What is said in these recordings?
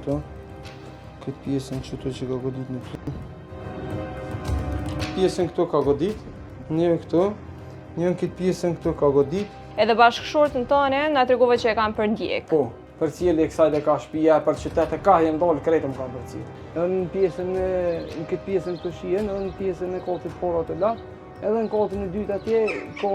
këtu, këtë pjesën qëtu që ka godit një plumb. Pjesën këtu ka godit, një këtu, një në këtë pjesën këtu ka godit. Edhe bashkëshorten tane, na tregove që e kanë përndjek. Po, përcjellje kësaj dhe ka shpia, për qytet e ka jem dalë, krejt më kanë përcjellë. Edhe në pjesën e, në këtë pjesën këtu shihen, edhe në pjesën e katit parë atë lart, edhe në katin e dytë atje, ka po,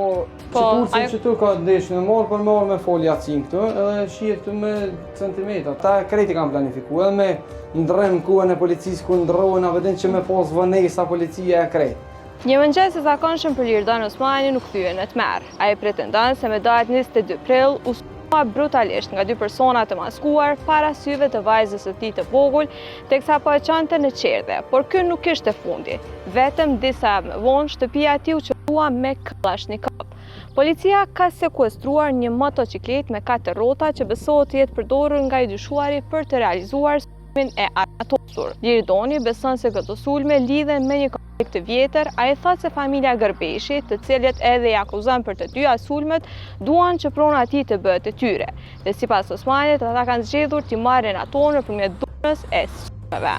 qëturcin ajo... qëtu ka deshë me marrë, për me marrë me falë jacin këtu, edhe shihet këtu me centimetra. Ta krejt i kanë planifiku, edhe me ndrrem kohën e policisë, ku ndrrohen, a vedin që me pas vonesa policia e krejt. Një mëngjes i zakonshëm për Liridon Osmanin u kthye në tmerr. Ai pretendon se me datë 22 prill u sulmua brutalisht nga dy persona të maskuar para syve të vajzës së tij të vogël, teksa po e çonte në çerdhe, por ky nuk ishte fundi. Vetëm disa javë më vonë, shtëpia e tij u qëllua me kallashnikov. Policia ka sekuestruar një motoçikletë me katër rrota që besohet të jetë përdorur nga i dyshuari për të realizuar sulmin e armatosur. Liridoni beson se këto sulme lidhen me një konflikt të vjetër, ai thotë se familja Gërbeshi, të cilët edhe i akuzon për të dyja sulmet, duan që prona e tij të bëhet e tyre. Dhe sipas Osmanit, ata kanë zgjedhur t'i marrin ato nëpërmjet dhunës e sulmeve.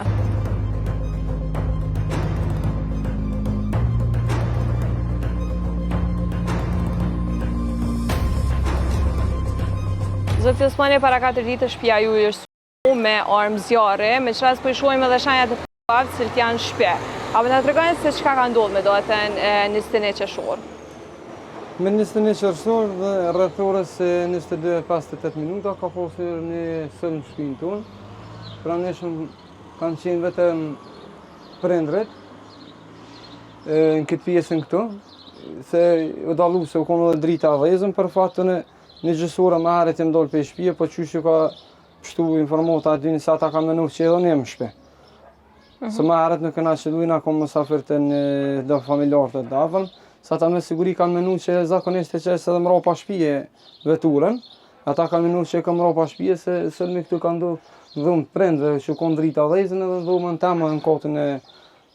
Zoti Osmani para 4 ditë shtëpia juaj është me armë zjarri, me ç'rast po i shohim edhe shenjat e plumbave të cilët janë në shtëpi. A po na tregoni se çka ka ndodhur me datën 21 qershor? Me 21 qershor dhe rreth orës 22:58 minuta ka pasur një sulm në shtëpinë tonë. Pranishëm kanë qenë vetëm prindrit në këtë pjesën këtu, se u dallu se u konë edhe drita e dhezën, për fat unë një gjysë ore më herët jem dalë prej shtëpie, po qysh ju ka pshtu informata e dynë se ata kanë menu që edhe unë jem në shpi. Mm -hmm. Se më herët nuk kena qëllu, na kom musafir te një do familjar të afërm, se ata me siguri kanë menu që zakonisht e qes edhe mrapa shpije veturën, ata kanë menu që e kam mrapa shpije se sulmi këtu ka ndodhë në dhomë të prindve që konë drita dhezën edhe në dhomën teme në katin e,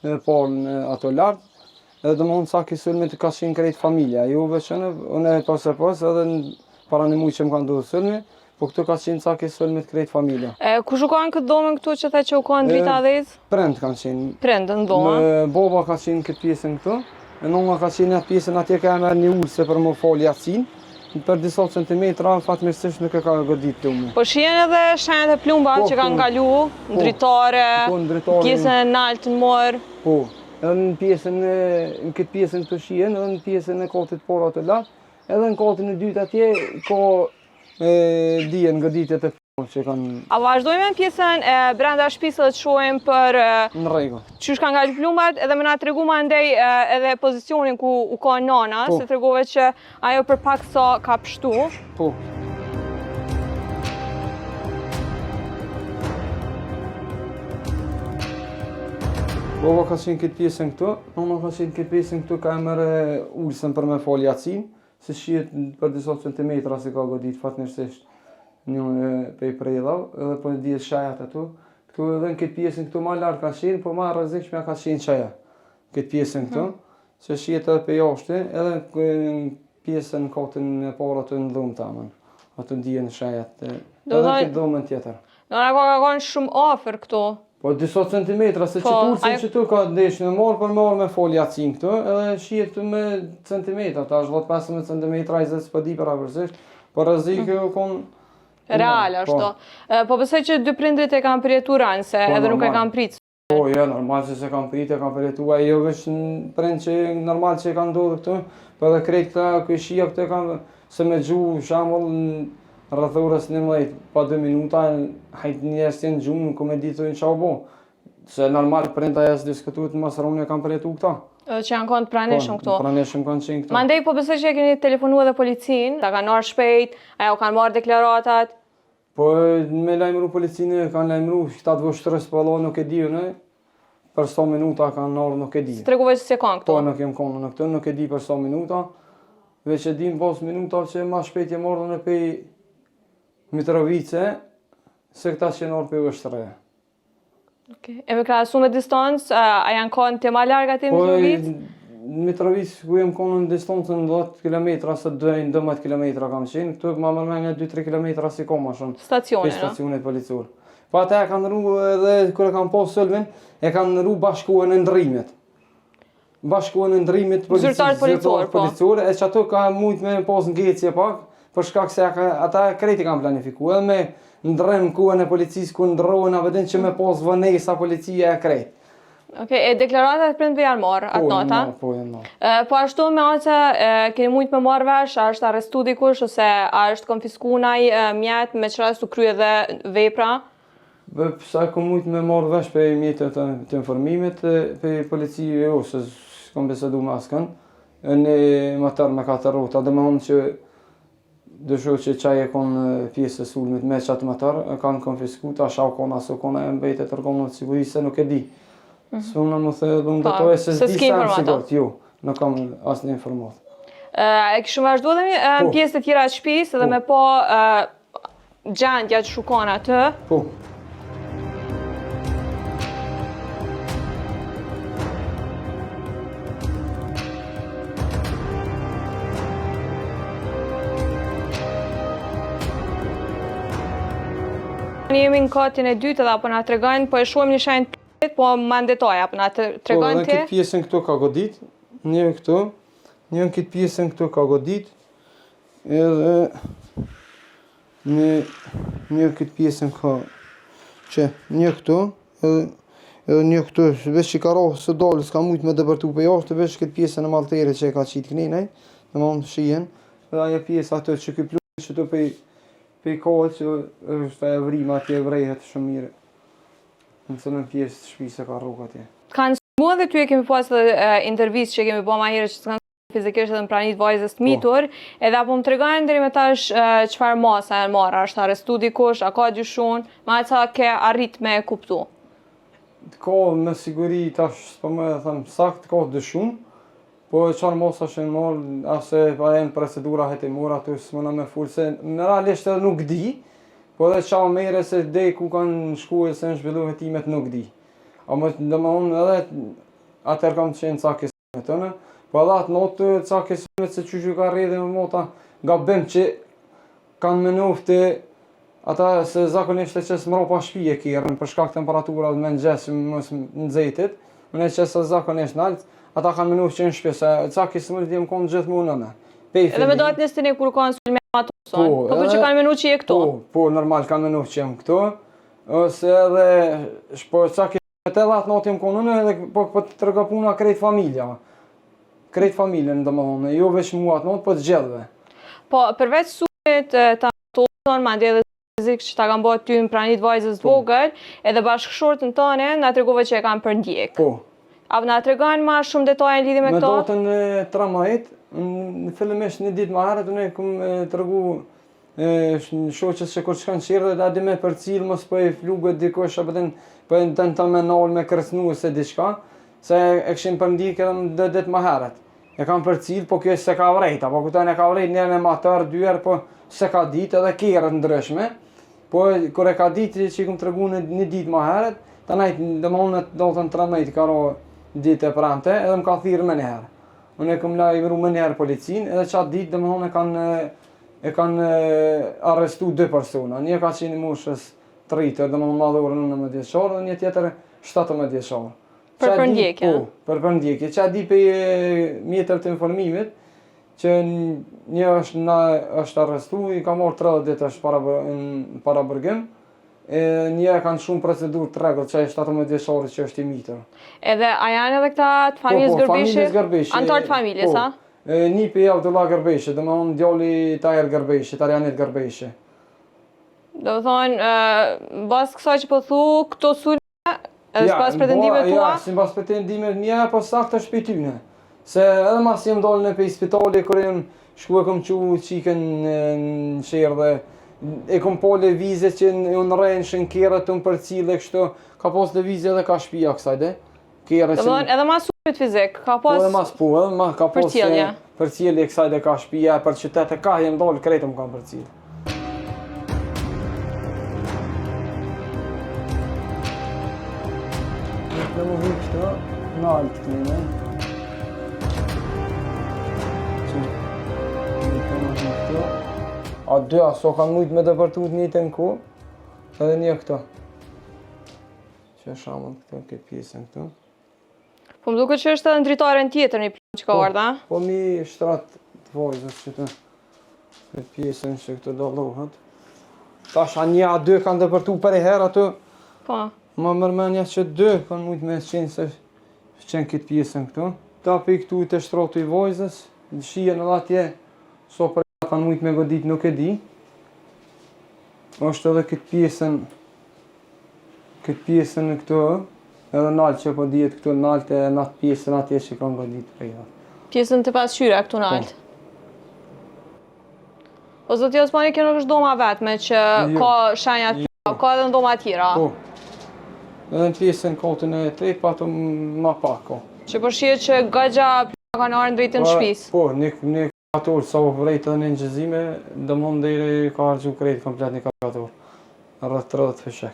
e parë në ato lartë. Edhe domethonë cak i sulmit ka qenë krejt familja, jo veç unë, unë e pas e pas edhe në, para një muj që më ka ndodhur sulmi, po këtu ka qenë cak i sulmit krejt familja. E, kush u kanë këtë dhomën këtu që the që u kanë drita dhezë? Prind kanë qenë. Prind në dhomë? Baba ka qenë këtë pjesën këtu, e nona ka qenë atë pjesën atje ka e merr një ulëse për me falë jacin, për disa centimetra, fatmirësisht nuk e ka godit plumbi. Po shihen edhe shenjat e plumbave po, që kanë po. kalu, në po. dritare, po, në dritare, pjesën e naltë në mur. Po, edhe në pjesën e, në këtë pjesën këtu shihen, edhe në pjesën e katit parë atë lart, edhe në katin e dytë atje ka e dihen goditjet e që kanë A vazhdojmë në pjesën e brenda shtëpisë dhe të shohim për në rregull. Qysh kanë kalu plumbat edhe me na tregu mandej edhe pozicionin ku u ka nana, po. se tregove që ajo për pak sa ka pshtu. Po. Baba ka qenë këtë pjesën këtu, mama ka qenë këtë pjesën këtu, ka e merr ulësen për me falë jacin, se shihet për disa centimetra se ka godit fatmirësisht një prej predhav, edhe po dihet shajat atu. Këtu edhe në këtë pjesën këtu ma lartë ka qenë, po ma rrezikshmja ka qenë qaja, këtë pjesën këtu, hmm. se shihet edhe prej jashtë, edhe në pjesën në katin e parë aty në dhomë tamën, aty dihen shajat, edhe në këtë dhomën tjetër. Nona ka ka konë shumë afër këtu. Po disa centimetra, se po, qëturcin ajo... qëtu ka deshë me marrë për me marrë me falë jacin këtu, edhe shihet këtu me centimetra, tash 10-15 centimetra, 20 s'po di përafërsisht, po rreziku mm. konë... Real, ashtu. Po. po besoj që dy prindrit e kanë përjetu ranë, se po, edhe nuk e kanë pritë. Po, jo, normal që s'e kanë pritë, e kanë përjetu, ai jo veç prind që normal që e kanë ndodhur këtu, po edhe krejt këta kojshia këtu e kanë se me gju, shembull, rreth orës 11 pa 2 minuta, hajt njerëz që në gjumë, nuk me ditë ça u bo. Se normal prindt ajo s'diskutohet mas rone kanë përjetu këta. Edhe që janë konë të pranishëm po, këtu. Pranishëm kanë qenë këtu. Mandej po besoj që e keni telefonu edhe policinë, ta kanë ardhur shpejt, a jau kanë marrë deklaratat. Po me lajmëru policinë, kanë lajmëru, këta të Vushtrrisë, po Allah nuk e di unë, për sa minuta kanë ardhur nuk e di. Tregove që s'je kanë këtu. Po nuk jem konë në këtë, nuk e di për sa minuta. Veç e di në pas minuta që ma shpejt jem ardhur në pej Mitrovice, se këta që janë ardhur pej Vushtrrie. Okay. E me krahasu me distancë, a, a janë kanë të ma larg aty në po, Mitrovicë? Në Mitrovicë ku jam konë në distancën 10 km ose 12 km kam qenë, këtu ma merr menja 2-3 km si ko ma shumë. Stacione, no? Stacionit policor. Po ata e kanë ndrru edhe kur e kanë pas sulmin, e kanë ndrru bashkë e ndrrimit. Bashkë e ndrrimit policisë, zyrtarët policor, po. Policor, e që ato ka mujt me pas ngecje pak, për shkak se ata krejt i kanë planifiku, edhe me ndrrim kohën e policisë ku ndrrohen a vedin që me pas vonesa policia e krejt. Ok, e deklaratat e prindve janë marrë, atë po, nata? Po, janë marrë. Po ashtu me atë keni mujtë me marrë vesh, a është arrestu dikush, ose a është konfisku naj mjet me ç'rast u kry edhe vepra? Be, sa kom mujtë me marrë vesh prej mjeteve të, të informimit, prej policie jo, se s'kom bisedu me askën, një motor me katër rrota, domethonë që Dyshohet që qaj e konë pjesë e sulmit me qatë motor, e kanë konfisku, tash a u konë a s'u konë, e mbetet organet e sigurisë se nuk e di. Mm -hmm. S'muna me thënë edhe unë detaje se s'di sa në sigurt, jo, nuk kam asnjë informatë. E kishim vazhdu edhe në po. pjesë të tjera të shtëpisë edhe po. me pa gjendja qysh u kanë aty. Po. Ne jemi në katin e dytë dhe apo na tregon, po e shohim një shenjë të po ma në detaje, apo na të tregon po, ti? Po, në këtë pjesën këtu ka godit, një këtu, një në këtë pjesën këtu ka godit, Edhe një një këtë pjesën ka që një këtu edhe edhe një këtu veç që ka ra se dalë s'ka mujtë me depërtu për jashtë veç këtë pjesën e malterit që e ka qitë kënenaj domethonë shihen edhe ajo pjesë ato që ky pluhur që të pej pej kohët që është ajo vrima atje vrehet shumë mirë në cilën pjesë të shtëpisë ka rrok atje. Kanë sulmu edhe ty e kemi pas edhe intervistë që kemi bo ma herët që të kanë fizikisht edhe në prani të vajzës të po. mitur, edhe apo më tregon deri me tash çfarë masa janë marrë, a është arrestu dikush, a ka dyshun, me aq sa ke arrit me e kuptu. Ka me siguri tash s'po me them sakt, ka dyshun, po e çfarë masa që janë marrë, ase pa janë procedura hetimore aty s'muna me fol se në realisht edhe nuk di, po edhe ça merre se deri ku kanë shku e se janë zhvillu hetimet nuk di. Ama domethonë edhe atëherë kam qenë ca Me tënë, po edhe atë natë ca kesumet se qysh ju ka rrjedhë me mota, gabim që kanë menu të ata se zakonisht e qes mrapa shpije kerrin për shkak temperaturave me mëngjes mos nxehtit, unë e qes zakonisht nalt, ata kanë menu që në shtëpi se ca kismet jem kon gjithmonë unë. Edhe me datë 21 kur kanë sulme ato son. Po, po që kanë menu që je këtu. Po, po normal kanë menu që jam këtu. Ose edhe po ca Edhe atë natë jam konë unë edhe po, po të trego puna krejt familja. Krejt familjen, domethonë, jo veç mua atë natë, po të gjithëve. Po, përveç sulmit të armatosur, mandej edhe fizik që ta kanë bërë ty në prani të vajzës po. vogël, edhe bashkëshorten tënde, na tregove që e kanë përndjek. Po. A na tregon ma shumë detaje në lidhje me këto? Me datën e 13, në fillimisht një ditë më herët unë kum tregu e shoqes që kur shkon çerdhe ta di me përcjell mos po e fluget dikush apo den po e tenton me nal me kërcënu ose diçka se e kishin përndjek edhe në dy ditë më herët e kanë përcjell po kjo s'e ka vrejt apo kupton e ka vrejt një herë me motor dy herë po s'e ka ditë edhe kerre ndryshme po kur e ka ditë që i kom tregu në një ditë më herët tanaj domethonë në datën 13 ka ra ditë e premte edhe më ka thirrë menjëherë unë e kom lajmëru menjëherë policinë edhe qatë ditë domethonë e kanë E kanë arrestu dy persona, një ka qenë i moshës të rritur, domethënë madhor 19 vjeçar dhe një tjetër 17 vjeçar. Për përndjekje. Po, për përndjekje. Që di prej mjeteve të informimit që një është na është arrestu, i ka marrë 30 ditë është para në paraburgim. E një e kanë shumë procedurë të rregullt, që ai 17 vjeçari që është i mitur. Edhe a janë edhe këta të po, familjes po, Gërbeshi? Familjes Gërbeshi. Anëtar të familjes, po, a? E, nipi i Abdullah Gërbeshi, domethonë djali i Tahir Gërbeshi, Arianit Gërbeshi. Domethonë, bazë kësaj që po thu, këto sulme, edhe ja, sipas pretendimeve tua? Ja, sipas pretendimeve mia, po saktë është prej tyne. Se edhe mas jem dalë në pej spitali, kur jem shku e kom çu çikën në çerdhe, e kom pa lëvizje që unë rrenshin kerret të më përcjellë kështu, ka pas lëvizje edhe ka shpia kësaj dhe. Kerre që... Domethënë, edhe mas sulmit fizik, ka po, pas... Po, edhe mas, po, edhe ma, ka pas... Përcjellje. Përcjellje kësaj dhe ka shpia, për qytet e ka jem dalë, krejt më kanë përcjellë. Në më hy këto, naltë kënime. këtu. A dy, a so kanë mujtë me depërtu të njëjtën kohë, edhe një këtu. Që shamën këtu, këtë pjesën këtu. Po më duket që është edhe në dritaren tjetër një plumb që ka Po. ardhur, a? Po mi shtrat të vajzës që të këtë pjesën që këtu dallohet. Tash a një a dy kanë depërtu për e herë aty, Po. më mërmenja që dy kanë mujtë me qenë se qenë këtë pjesën këtu. Ta pi këtu të shtratu i vajzës, në shijen edhe atje, so për kanë mujtë me godit nuk e di. është edhe këtë pjesën, këtë pjesën këtu, edhe naltë që po dihet këtu naltë e në atë pjesën atje që kanë godit prej atë. Pjesën të pasqyra këtu nalt. Po zoti Osmani, kjo nuk është dhoma vetme që Jo. ka shenja të Jo. ka edhe në dhoma tjera. Po. Edhe në pjesën kotën e tretë, pa ato ma pak, ko. Që po shihet që goxha plumba kanë ardhur drejt në shtëpisë. Po, një, një kator sa u vrejt edhe në inçizime, do mund deri ka harxhu krejt komplet një kator. Rreth 30 fishek.